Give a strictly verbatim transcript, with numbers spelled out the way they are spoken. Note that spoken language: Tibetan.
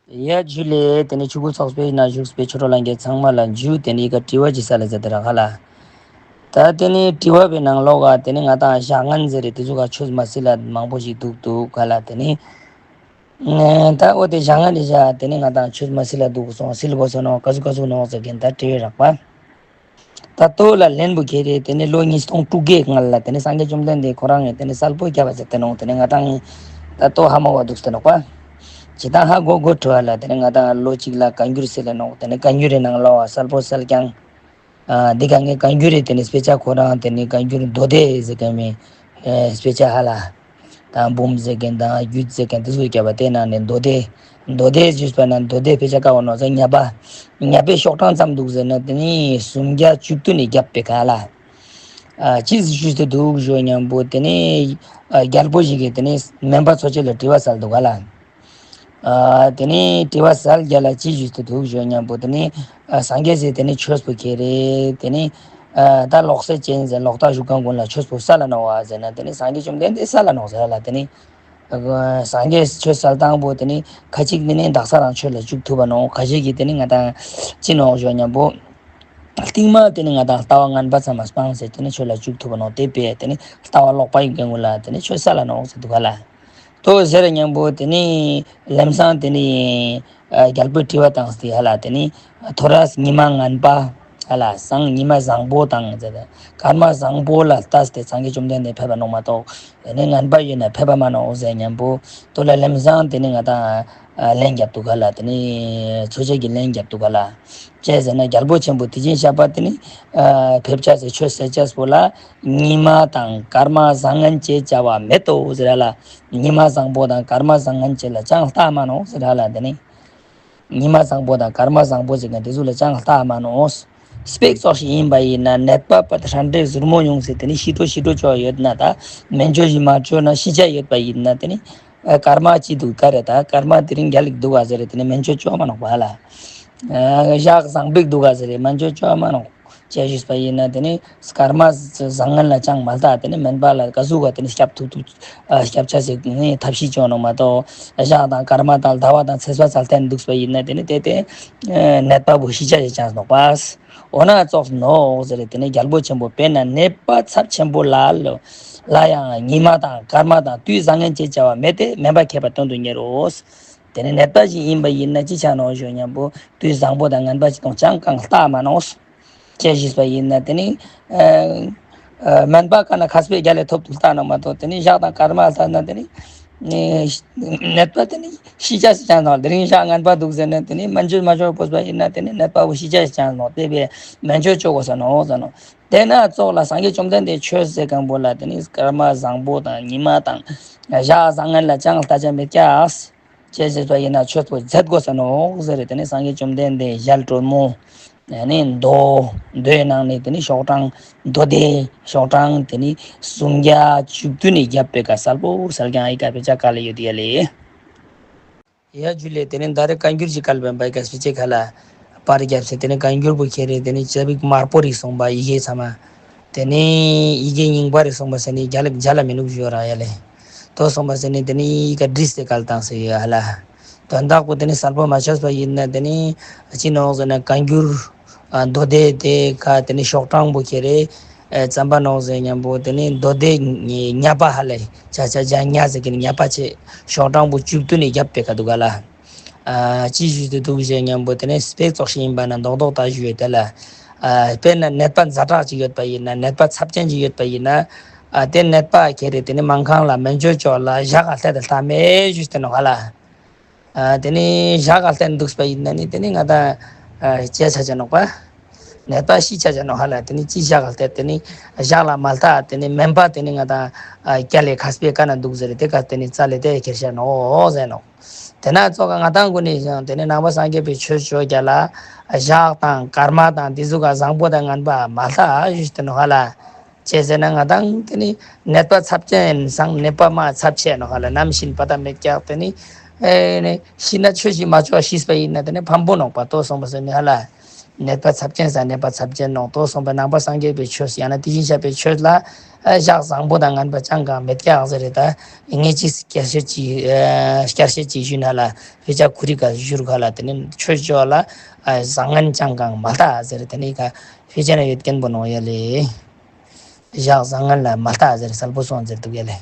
ཡ་ཇུ་ལེ། དེ་ནས་ཆུ་ཁུ་ཚོགས་པའི་ནང་བཞུགས་པའི་ཆོས་གྲོགས་ལྷན་རྒྱས་ཚང་མ་ལ་འཇུ། དེ་ནས་ཡི་ག་དྲི་བ་ཅིག་སལ་ལ་མཛད་དེ་ར་ཧ་ལ། ད་དེ་ནས་དྲི་བ་པའི་ནང་ལོགས་ཀ་དེ་ནས་ང་དང་ཞག་ངན་ཟེར་རེ་དེ་ཚོ་ག་ཆོས་མ་སིལ་ལ་མང་པོ་ཞིག་འདུག་འདུག་ག་ལ། དེ་ནས་ད་འོ་དེ་ཞག་ངན་རེ་བཞག་དེ་ནས་ང་དང་ཆོས་མ་སིལ་ལ་འདུག་སོང་སིལ་དགོས་སོང་ནོ་ག་ཚོད་ག་ཚོད་ནོ་ཟེར་གིན་ད་དྲི་བའི་རག་པ། ད་ལྟོ་ལ་ལན་པོ་ཁྱེད་རེད། དེ་ནས་ལོ་ཉིས་སྟོང་དྲུག་བརྒྱའི་སྔ་ལ་དེ་ནས་སངས་རྒྱས་བཅོམ་ལྡན་འདས་ཁོ་རང་ངས་དེ་ནས་གསལ་པོ་བརྒྱབ་པ་ཟེར་ཏེ་ནོ། དེ་ནས་ང་དང་ད་ལྟོ་ཧ་མ་བ་འདུག་ཟེར་ནོག་པ། ཇི་ལྟར་ཧ་གོ་གོ་ཁྲོ་བ་ལ་དེ་ནས་ང་དང་ལོ་གཅིག་ལ་བཀའ་འགྱུར་ཟེར་ལ་ནོག། དེ་ནས་བཀའ་འགྱུར་རེ་ནང་ལོགས་གསལ་པོ་གསལ་རྐྱང་། འདི་ག་ངས་བཀའ་འགྱུར་རེ་དེ་ནས་དཔེ་ཆ་ཁོ་རང་དེ་ནས་བཀའ་འགྱུར་མདོ་སྡེ་ཟེར་ག་མི་དཔེ་ཆ་ཧ་ལ། དང་འབུམ་ཟེར་མཁན་དང་རྒྱུད་ཟེར་མཁན་དེ་ཚོ་བརྒྱབ་པ་དེ་ནང་ནས་མདོ་སྡེ། མདོ་སྡེ་ཞུས་པ་ན་མདོ་སྡེ་དཔེ་ཆ་ཀ་བ་ནོ་ཟེར་ཉ་པ། ཉ་པའི་ཤོག་གྲངས་ཙམ་འདུག་ཟེར་ན་དེ་ནི་སུམ་བརྒྱ་བཅུ་བདུན་ནས་བརྒྱབ་པའི་ཁ་ལ། ཅི་ཞུས་ཏེ་འདུག་ཞུ་མཉམ་པོ་དེ་ནི་རྒྱལ་པོ་ཞིག་གིས་དེ་ནི་སྨན་པ་འཚོ་བྱེད་ལ་དྲི་བ་སལ་འདུག་ག་ལ། དེ་ནི་དྲི་བ་སལ་རྒྱ་ལ་ཅི་ཞུས་ཏེ་འདུག་ཞུ་མཉམ་པོ་དེ་ནི། སངས་རྒྱས་ཟེར་དེ་ནི་ཆོས་པོ་ཁྱེད་རེད། དེ་ནི། ད་ལོག་སྲེད་ཅན་ཟེར་ལོག་ལྟ་ཞུགས་མཁན་ཀུན་ལ་ཆོས་པོ་སལ་ལ་ནོ་བ་ཟེར་ན་དེ་ནི་སངས་རྒྱས་བཅོམ་ལྡན་འདས་སལ་ལ་ནོ་ཟེར་ལ། དེ་ནི། སངས་རྒྱས་ཆོས་སལ་སྟངས་པོ་དེ་ནི་ཁ་ཅིག་ནི་ནི་དག་ས་རང་ཆོས་ལ་བཅུག་ཐུབ་པ་ནོ། ཁ་ཅིག་གིས་དེ་ནི་ང་དང་ཅི་ནོ་ཞུ་མཉམ་པོ། རྟིང་མ་དེ་ནི་ང་དང་ལྟ་བ་ངན་པ་ཚང་མ་སྤངས་ཟེར་དེ་ནི་ཆོས་ལ་བཅུག་ཐུབ་པ་ནོ། དེ་པས་དེ་ནི་ལྟ་བ་ལོག་པ་ཡིན་མཁན་ཀུན་ལ་དེ་ནི་ཆོས་སལ་ལ་ནོ་ཟེར་འདུག་ག་ལ། ཏོ་ཟེར་མཉམ་པོ་དེ་ནི་ལམ་སང་དེ་ནི་རྒྱལ་པོའི་དྲི་བ་དང་སྟེ་ཧ་ལ། དེ་ནི་ཐོ་རས་ཉི་མ་ངན་པ་ཧ་ལ་སང་ཉི་མ་བཟང་པོ་དང་ཟེར་སྐར་མ་བཟང་པོ་ལ་ལྟ་སྟེ་སངས་རྒྱས་བཅོམ་ལྡན་འདས་ཕེབས་པ་ནོ་མ་གཏོགས། དེ་ནི་ངན་པ་ཡིན་ན་ཕེབས་པ་མ་ནོ་ཟེར་མཉམ་པོ་ཏོ་ལ་ལམ་སང་དེ་ནི་ང་དང་ལན་རྒྱབ་འདུག་ག་ལ། དེ་ནི་འཚོ་བྱེད་ཀྱི་ལན་རྒྱབ་འདུག་ག་ལ། ཅེས་ཟེར་ན་རྒྱལ་པོ་ཆེན་པོ་དེ་བཞིན་གཤེགས་པ་དེ་ནི་ཕེབས་བྱ་ཟེར་ཆོས་ཟེར་བྱ་པོ་ལ་ཉི་མ་དང་སྐར་མ་བཟང་ངན་ཅེས་བྱ་བ་མེད་དོ་ཟེར་ལ། ཉི་མ་བཟང་པོ་དང་སྐར་མ་བཟང་ངན་ཅེས་ལ་ཅང་ལྟ་མ་ནོ་ཟེར་ལ། དེ་ནི་ཉི་མ་བཟང་པོ་དང་སྐར་མ་བཟང་པོ་ཟེར་མཁན་དེ་ཚོ་ལ་ཅང་ལྟ་མ་ནོ། སྤེག་ཙོགས་ཤིག་ཡིན་པ་ཡིན་ན་ནད་པ་པ་ཧྲན་ཏེ་ཟུར་མོ་ཡོང་ཟེར་དེ་ནི་ཤི་འགྲོ་ཤི་འགྲོ་ཅོག་ཡོད་ན་ད་སྨན་བཅོས་ཤིག་མ་བཅོས་ན་ཤི་ཆ་ཡོད་པ་ཡིན་ན་དེ་ནི། སྐར་མ་ཅི་འདུག་ག་རེད། ད་སྐར་མ་དེ་རིང་རྒྱལ་ལ་འདུག་ག་ཟེར་རེད། དེ་ནི་སྨན་བཅོས་བཅོས་མ་ནོག་པ་ལ། ཞག་བཟང་པོ་འདུག་ག་ཟེར་རེད། སྨན་བཅོས་བཅོས་མ་ནོག། ཅེས་ཞུས་པ་ཡིན་ན་དེ་ནི་སྐར་མ་བཟང་ངན་ལ་ཅང་མ་ལྟ། དེ་ནི་སྨན་པ་ལ་ག་ཟུག་ག་དེ་ནི་སྐྱབས་ཐུབ་ཐུབ་སྐྱབས་ཆ་ཟེར་ནི་ཐབས་ཤེས་བཅོས་ནོག་མ་གཏོགས། ཞག་དང་སྐར་མ་དང་ཟླ་བ་དང་ཚེས་པ་ཚ་ལྟན་འདུག་པ་ཡིན་ན་དེ་ནི་དེ་དེ་ནད་པ་བོ་ཤི་ཆ་ཡི་ཅང་ནོག་པ། འོ་ན་ཙོགས་ནོག་ཟེར་རེད། དེ་ནི་རྒྱལ་པོ་ཆེན་པོ་དཔེར་ན་ནད་པ་ཚབས་ཆེན་པོ་ལ་ལ་ཡང་ཉི་མ་དང་སྐར་མ་དང་དུས་བཟང་ངན་ཅེས་བྱ་བ་མེད་དེ་སྨན་པ་མཁས་པ་དོན་དུ་གཉེར་རོ། དེ་ནི་ནད་པ་ཞིག་ཡིན་པ་ཡིན་ན་ཅི་ཆ་ནོག་ཞུ་མཉམ་པོ་དུས་བཟང་པོ་དང་ངན་པ་ཅི་དང་ཅང་གང་ལྟ་མ་ནོག། ཅེས་ཞུས་པ་ཡིན་ན་དེ་ནི་སྨན་པ་ག་ན་མཁས་པའི་རྒྱ་ལས་ཐོབ་ཏུ་ལྟ་ནོག་མ་གཏོགས། དེ་ནི་ཞག་དང་སྐར་མ་ལྟ་ན་དེ་ནི། ནད་པ་དེ་ནི་ཤི་ཆ་ཤི་ཆ་ནོག། དེ་རིང་ཞག་ངན་པ་འདུག་ཟེར་ན་དེ་ནི་སྨན་བཅོས་མ་བཅོས་དགོས་པ་ཡིན་ན་དེ་ནི་ནད་པ་བོ་ཤི་ཆ་ཤི་ཆ་ནོག། དེ་བས་སྨན་བཅོས་བཅོས་དགོས་ས་ནོག་ཟེར་ནོག། དེ་ན་ཙོགས་ལ་སངས་རྒྱས་བཅོམ་ལྡན་འདས་ཆོས་ཟེར་མཁན་པོ་ལ་དེ་ནི་སྐར་མ་བཟང་པོ་དང་ཉི་མ་དང་ཞག་བཟང་ངན་ལ་ཅང་ལྟ་ཆ་མེད་ཀྱག། ཅེས་ཟེར་བ་ཡིན་ན་ཆོས་པོ་མཛད་དགོས་ས་ནོག་ཟེར་རེད། དེ་ནི་སངས་རྒྱས་བཅོམ་ལྡན་འདས་ཞལ་དྲོན་མོ། ནི་མདོ། མདོའི་ནང་ནས་དེ་ནི་ཤོག་གྲངས་མདོ་སྡེ་ཤོག་གྲངས་དེ་ནི་སུམ་བརྒྱ་བཅུ་བདུན་ནས་བརྒྱབ་པའི་ཀ་གསལ་པོ་གསལ་རྐྱང་ཨི་ཀ་དཔེ་ཆ་ཀ་ལ་ཡོད་དེ་ཡ་ལེ། ཡ་ཇུ་ལེ། དེ་ནི་ད་རེས་བཀའ་འགྱུར་གྱི་སྐལ་བ་འབའ་ཀ་སྤྱི་ཆེ་ཁ་ལ་པར་བརྒྱབ་ཟེར། དེ་ནི་བཀའ་འགྱུར་པོ་ཁྱེར་རེ་དེ་ནི་ཅ་བིག་དམར་པོ་རིག་སོང་པ་ཡི་གེ་ཚང་མ། དེ་ནི་ཡི་གེ་རྙིང་པ་རེད་གསུངས་པ་ཟེར་ནི་རྒྱ་ལ་རྒྱ་ལ་མི་ནུག་ཞུ་ར་ཡ་ལེ། དོ་གསུངས་པ་ཟེར་ནི་དེ་ནི་ཡི་གེ་བྲིས་ཏེ་གལ་བཏང་ཟེར་ཡོད་ཧ་ལ། དོན་དག་པོ་དེ་ནི་གསལ་པོ་མ་ཆགས་པ་ཡིན་ན་དེ་ནི་ཅི་ནོག་ཟེར་ན་བཀའ་འགྱུར་མདོ་སྡེ་དེ་ཁ་དེ་ནི་ཤོག་གྲངས་པོ་ཁྱེར་རེ་བཙན་པ་ནོག་ཟེར་མཉམ་པོ་དེ་ནི་མདོ་སྡེ་ཉ་པ་ཧ་ལེ་ཆ་ཆ་ཇ་ཉ་ཟེར་གི་ནི་ཉ་པ་ཆེ་ཤོག་གྲངས་པོ་བཅུ་བདུན་ནས་བརྒྱབ་པའི་ཁ་འདུག་ག་ལ། ཅི་ཞུས་ཏེ་འདུག་ཞེས་སྙམ་པོ་དེ་ནས་སྤེ་ཙོགས་ཤིག་ཡིན་པ་ན་རྡོག་རྡོག་ལྟ་ཞུས་ཡོད་དེ་ལ། དཔེར་ན་ནད་པ་ཛ་དྲག་ཅིག་ཡོད་པ་ཡིན་ན་ནད་པ་ཚབས་ཆེན་ཅིག་ཡོད་པ་ཡིན་ན། དེ་ནད་པ་ཁྱེར་རེ་དེ་ནས་སྨན་ཁང་ལ་སྨན་བཅོས་ཅོག་ལ་ཞག་ག་ལྟ་དེ་ལྟ་མེད་ཞུས་ཏེ་ནོག་ཧ་ལ། དེ་ནས་ཞག་ག་ལྟ་འདུག་པ་ཡིན་ན་ནི་དེ་ནས་ང་དང་ཅེ་ཆ་ཆ་ནོག་པ། ནད་པ་ཤི་ཆ་ཆ་ནོག་ཧ་ལ། དེ་ནས་ཅི་ཞག་ག་ལྟ་དེ་ནས་ཞག་ལ་མ་ལྟ་དེ་ནས་སྨན་པ་དེ་ནས་ང་དང་རྒྱ་ལས་ཁ་སྤེ་ཀ་ན་འདུག་ཟེར་དེ་ཀ་དེ་ནས་རྩ་ལས་དེ་ཁྱེར་ཤ་ནོག་ཟེར་ནོག། དེ་ན་ཙོག་ང་དང་ཀུན་ནས་ཀྱང་དེ་ནས་ནང་པ་སངས་རྒྱས་པའི་ཆོས་ཆོས་རྒྱ་ལ་ཞག་དང་སྐར་མ་དང་དེ་ཟུག་ག་བཟང་པོ་དང་ངན་པ་མ་ལྟ་ཞུས་ཏེ་ནོག་ཧ་ལ། ཅེས་ཟེར་ན་ང་དང་དེ་ནི་ནད་པ་ཚབས་ཆེན་སང་ནད་པ་མ་ཚབས་ཆེ་ནོག་ཧ་ལ། ནམ་ཤི་ན་པ་ཏ་མེད་ཀྱག་དེ་ནི་ཨེ་ནི་ཤི་ན་ཆོས་ཤིག་མ་ཆོག་ཤིས་པ་ཡིན་ན་དེ་ནི་ཕམ་པོ་ནོག་པ་ཏོ་གསུངས་པ་ཟེར་ནི་ཧ་ལ། ནད་པ་ཚབས་ཆེན་ས་ནད་པ་ཚབས་ཆེན་ནོག་ཏོ་སོང་པའི་ནང་པ་སངས་རྒྱས་པའི་ཆོས་ཡང་ན་དེ་བཞིན་གཤེགས་པའི་ཆོས་ལ་ཨ་ཞག་བཟང་པོ་དང་ངན་པ་ཅང་གང་མེད་ཀྱག་ཟེར་རེད། ད་ངས་ཅིག་བསྐྱར་བཤད་ཅིག་ཨ་བསྐྱར་བཤད་ཅིག་ཞུས་ན་ལ་དཔེ་ཆ་ཁུ་རི་ག་བཞུར་ག་ལ་དེ་ནི་ཆོས་ཅོག་ལ་ཨ་བཟང་ངན་ཅང་གང་མ་ལྟ་ཟེར་དེ་ནི་ག་དཔེ་ཆ་ན་ཡོད་མཁན་པོ་ནོག་ཡ་ལེ། ཞག་བཟང་ངན་ལ་མ་ལྟ་ཟེར་གསལ་པོ་སོང་ཟེར་འདུག་ཡ་ལེ།